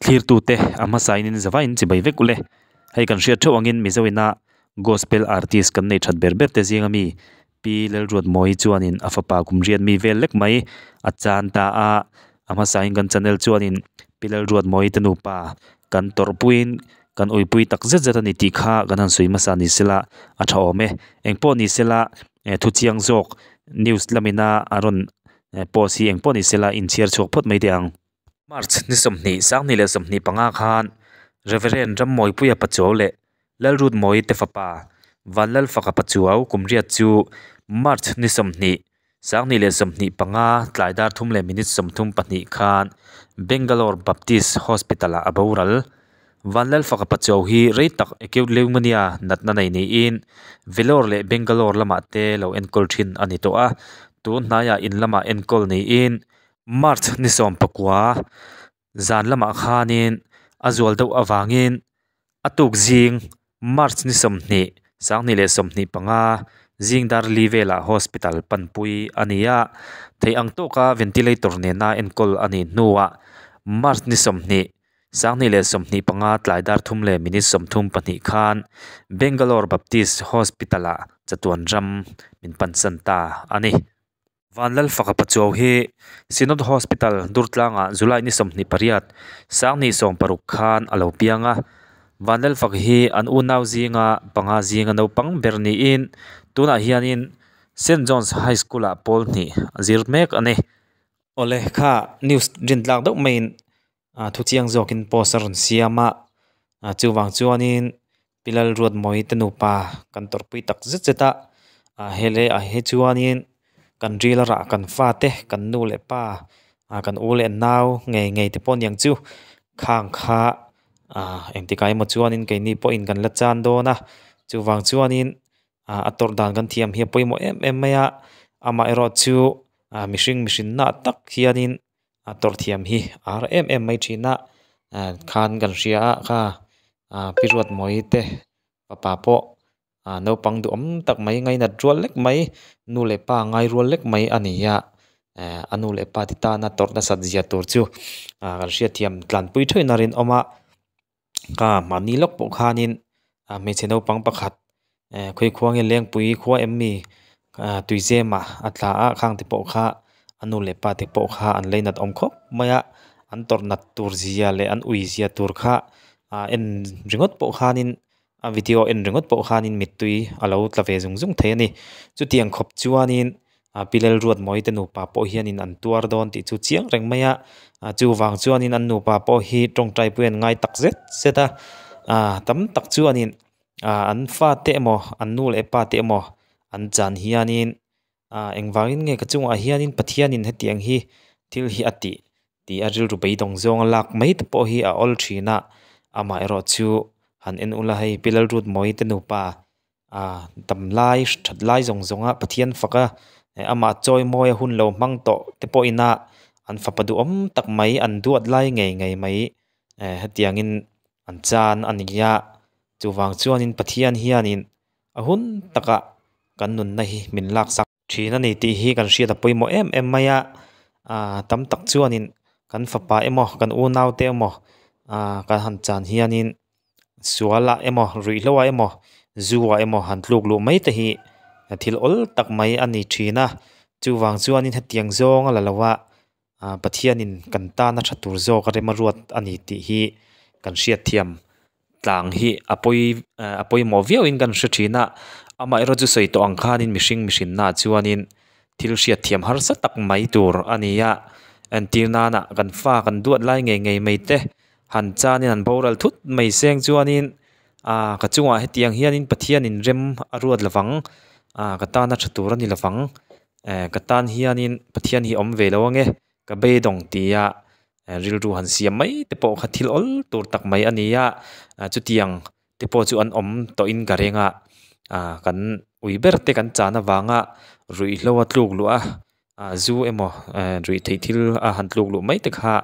Thlirtute a hmasain in zavaiin chibai vek ule. Hei kan hriat theuh angin Mizo ina Gospel artist kan nei that ber ber te zinga mi Pi Lalruatmawii chuanin a fapa kum riat mi vel lek mai a chan ta a, a hmasain kan channel chuanin Pi Lalruatmawii te nupa kan tawrhpuiin kan uipui tak zet zet a ni tih kha kan han sawi hmasa ni sela a tha awm e. Engpawh ni sela thuchiang zawk news lamina a rawn post hi engpawh ni sela inchhiar chhuak phawt mai teh ang. March ni 20 2025 khan Reverend Rammawipuia Pachuau leh Lalrutmawii te fapa Vanlalfaka Pachuau kum riat chu March ni 20 2025 tlai dar 3 leh minute 32 khan Bangalore Baptist Hospital-ah a boral. Vanlalfaka Pachuau hi rei tak acute leumonia natna nei niin Vellore leh Bangalore lamah te lo enkawl thin a ni tawh a, tun hnaiah in lamah enkawl niin March ni 19 zan lamah khanin a zual deuh avangin a tuk zing March ni 20 2025 zing dar li velah hospital panpui a ni a, thei ang tawka ventilator nena enkawl a nih hnuah March ni 20 2025 tlai dar 3 leh minute 32 khan Bangalore Baptist Hospital-ah chatuan ram min pansan ta a ni. Vanlalfaka Pachuau hi Synod Hospital Durtlangah July ni 28 2016 khan a lo piang a. Vanlalfaka hi an unau zinga panga zinga naupang ber niin tunah hianin St. John's High School-ah pawl hnih a zir mek a ni. Awle kha news rin tlak deuh maiin thuchiang zawkin post a rawn siam a, chuvang chuanin Pi Lalruatmawii te nupa kan tawrhpui tak zet zet a, hele ah hi chuanin kan ril a rah kan fate kan nu leh pa kan u leh nau ngei ngei te pawh aniang chu khang kha engtikah emaw chuanin keini pawhin kan la chan dawn a, chuvang chuanin a tawrh dan kan thiam hi a pawimawh em em mai a, amaherawh chu mihring mihrinna tak hianin a tawrh thiam hi a har em em mai thin a, khan kan hria a kha Pi Ruatmawii te fapa pawh naupang duhawm tak mai ngainat rual lek mai nu leh pa ngai rual lek mai a ni a, a nu leh pa te tana tawrh nasat zia tur chu kan hriatthiam tlanpui thuaina rinawm a, kha mahni lawk pawh khanin hmeichhe naupang pakhat khawi khuangin lengpui khua em mi tuizemah a tla a khang te pawh kha a nu leh pa te pawh kha an leinat awm khawp mai a, an tawrh nat tur zia leh an ui zia tur kha en ringawt pawh khanin a video en ringawt pawh khanin mittui a lo tla ve zung zung thei a ni. Chutiang khawp chuanin Pi Lalruatmawii te nupa pawh hianin an tuar dawn tih chu chiang reng mai a, chuvang chuanin an nupa pawh hi tawngtai pui an ngai tak zet zet a, tam tak chuanin an fate emaw an nu leh pa te emaw an chan hianin engvangin nge ka chungah hianin Pathianin hetiang hi thil hi a tih tih a rilru beidawng zawnga lak mai te pawh hi a awl thin a, amaherawh chu han en ula hei Pi Lalruatmawii te nupa tam lai that lai zawng zawnga Pathian faka amah chawi mawi a hun lo hmang tawh te pawhin a an fapa duhawm tak mai an duat lai ngei ngei mai hetiangin an chan a ni a, chuvang chuanin Pathian hianin a hun takah kan nunna hi min laksak thin a ni tih hi kan hriat a pawimawh em em mai a, tam tak chuanin kan fapa emaw kan unau te emaw kan han chan hianin sualah emaw ruihhlo ah emaw zu ah emaw han tluk luh mai te hi thil awl tak mai a ni thin a, chuvang chuanin hetiang zawng a la lo a, Pathianin kan tana tha tur zawk a rem a ruat a ni tih hi kan hriatthiam tlang hi a pawi a pawimawh viauin kan hre thin a, amaherawh chu sawi tawh ang khanin mihring mihrinnaah chuanin thil hriatthiam harsa tak mai tur a ni a, entir nana kan fa kan duat lai ngei ngei mai te han chanin han boral thut mai seng chuanin ka chungah hetiang hianin Pathianin rem a ruat lovang ka tana tha tur a ni lovang ka tan hianin Pathian hi awm ve lo ange ka beidawng tia rilru han siam mai te pawh kha thil awl tur tak mai a ni a, chutiang te pawh chu an awm tawhin ka reng a, kan ui ber te kan chan avanga ruihhlo a tluk luh a. Zu emaw ruih theih thil a han tluk luh mai te kha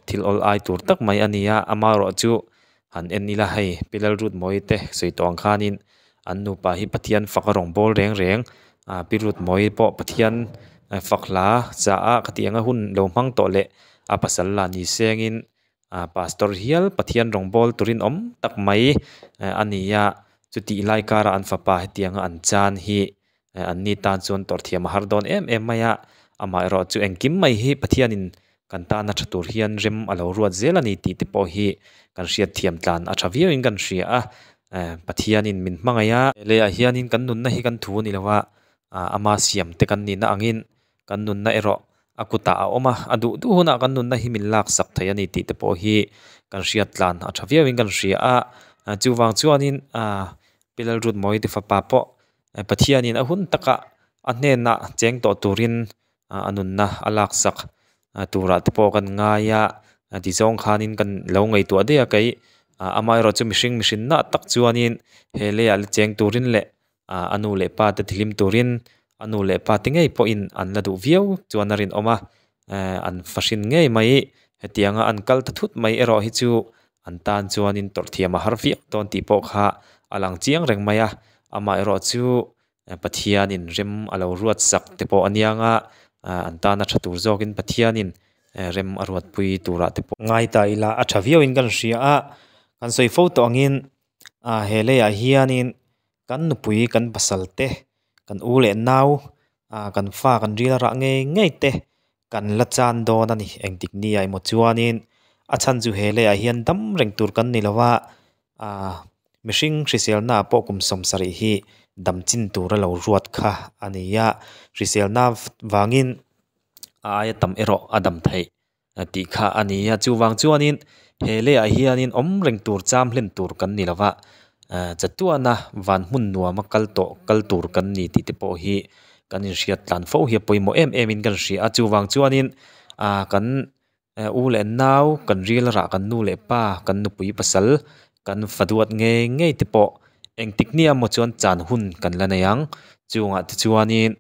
thil awl ai tur tak mai a ni a, amaherawh chu han en ila hei Pi Lalrutmawii te sawi tawh ang khanin an nupa hi Pathian fak a rawn bawl reng reng a, Pi Rutmawii pawh Pathian fak hla cha a khatiang a hun lo hmang tawh leh a pasal lah ni sengin. Ah pastor hial Pathian rawngbawl turin awm tak mai a ni a, chutih lai kara an fapa hetianga an chan hi an ni tan chuan tawrh thiam a har dawn em em mai a, amaherawh chu engkim mai hi Pathianin kan tana tha tur hian rem a lo ruat zel a ni tih te pawh hi kan hriat thiam tlan a tha viauin kan hria a, Pathianin min hmangaih a. Leiah hianin kan nunna hi kan thu a ni lo a, ama siam te kan nihna angin Kan nunna erawh a kutah a awm a, a duh duh hunah kan nunna hi min laksak thei a ni tih te pawh hi kan hriat tlan a tha viauin kan hria a. Chuvang chuanin Pi Lalrutmawii te fapa pawh Pathianin a hun takah a hnenah cheng tawh turin a nunna a laksak turah te pawh kan ngai a. Tizawng khanin kan lo ngaihtuah daih a kei amaherawh chu mihring mihrinna tak chuanin he leiah la cheng turin leh a nu leh pa te tihlim turin a nu leh pa te ngei pawhin an la duh viau chuan a rinawm a, an fahrin ngei mai hetianga an kal ta thut mai erawh hi chu an tan chuanin tawrh thiam a har viau dawn tih pawh kha a lang chiang reng mai a, amaherawh chu Pathianin rem a lo ruat sak te pawh a niang a, an tana tha tur zawkin Pathianin rem a ruatpui turah te pawh. Ngai ta ila a tha viauin kan hria a, kan sawi fo tawh angin he leiah hianin Kan nupui kan pasal te, kan u leh nau, ah kan fa kan ril a rah ngei ngei te kan la chan dawn a ni. Engtik ni ah emaw chuanin a chhan chu he leiah hian dam reng tur kan ni lo a, ah mihring hriselna ah pawh kum sawmsarih hi dam chin tur a lo ruat kha a ni a, hriselna vangin a aia tam erawh a dam theih. tih kha a ni a chuvang chuanin he leiah hianin awm reng tur cham hlen tur kan ni lova chatuana van hmun nuama kal tawh kal tur kan ni tih te pawh hi kan inhriat tlan fo hi a pawimawh em em in kan hria a chuvang chuanin ah kan u leh nau kan ril rah kan nu leh pa kan nupui pasal kan fa duat ngei ngei te pawh engtik nia maw chuan chan hun kan la nei ang chungah te chuanin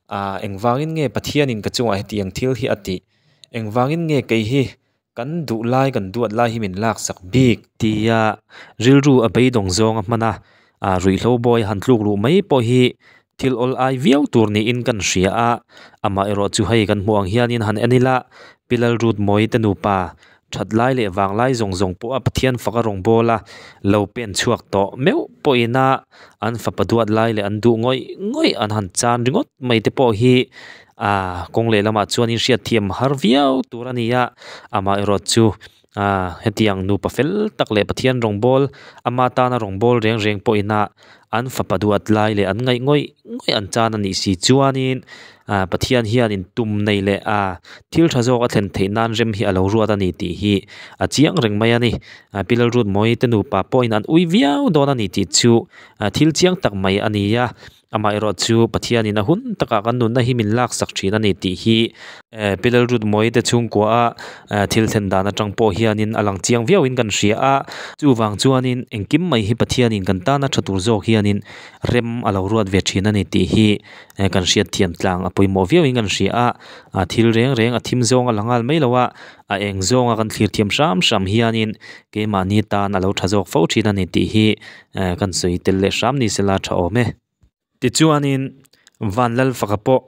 Ah, engvangin nge Pathianin ka chungah hetiang thil hi a tih? Engvangin nge kei hi kan duh lai, kan duat lai hi min laksak bik? Tia rilru a beidawng zawnga hman a, ah, ruihhlo bawi han tluk luh mai pawh hi thil awl ai viau tur niin kan hria a. Amaherawh chu hei kan hmuh ang hianin han en ila, Pi Lalrutmawii te nupa That lai leh vang lai zawng zawng pawh a Pathian fak a rawn bawl a, lo pen chhuak tawh meuh pawhin a an fapa duat lai leh an duh ngawih ngawih an han chan ringawt mai te pawh hi ah kawng leh lamah chuan in hriatthiam har viau tur a ni a, amaherawh chu ah hetiang nupa fel tak leh Pathian rawngbâwl ama tana rawngbâwl reng reng pawhin a an fapa duat lai leh an ngaih ngawih ngawih an chan a nih si chuanin ah Pathian hianin tum nei leh ah thil tha zawk a thlen theih nan rem hi a lo ruat a ni tih hi a chiang reng mai a ni. Ah Pi Lalrutmawii te nupa pawhin an ui viau dawn a ni tih chu ah thil chiang tak mai a ni a. Amaherawh chu Pathianin a hun takah kan nunna hi min laksak thin a ni tih hi Pi Lalrutmawii te chhungkua a thil thlen dan atang pawh hianin a lang chiang viauin kan hria a. Chuvang chuanin engkim mai hi Pathianin kan tana tha tur zawk hianin rem a lo ruat ve thin a ni tih hi kan hriat thiam tlang a pawimawh viauin kan hria a. Thil reng reng a thim zawng a la nghal mai lo a, a eng zawnga kan thlir thiam hram hram hianin keimahni tan a lo tha zawk fo thin a ni tih hi kan sawi tel leh hram ni sela tha awm e. Tichuanin Vanlalfaka pawh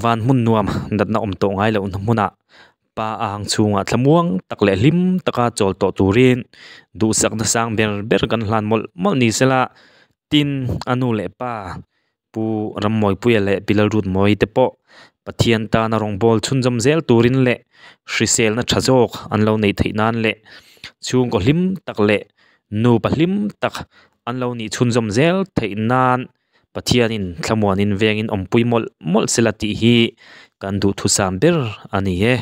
van hmun nuam natna awm tawh ngai lohna hmunah pa a hang chhungah thlamuang tak leh hlim taka chawl tawh turin duhsakna sang ber ber kan hlan mawlh mawlh ni sela tin a nu leh pa Pu Rammawipuia leh Pi Lalrutmawii te pawh Pathian tana rawngbâwl chhunzawm zel turin leh hriselna tha zawk an lo neih theih nan leh chhungkaw hlim tak leh nupa hlim tak an lo nih chhunzawm zel theih nan Pathianin thlamuanin vengin awmpui mawlh mawlh sela tih hi kan duhthusam ber a ni e.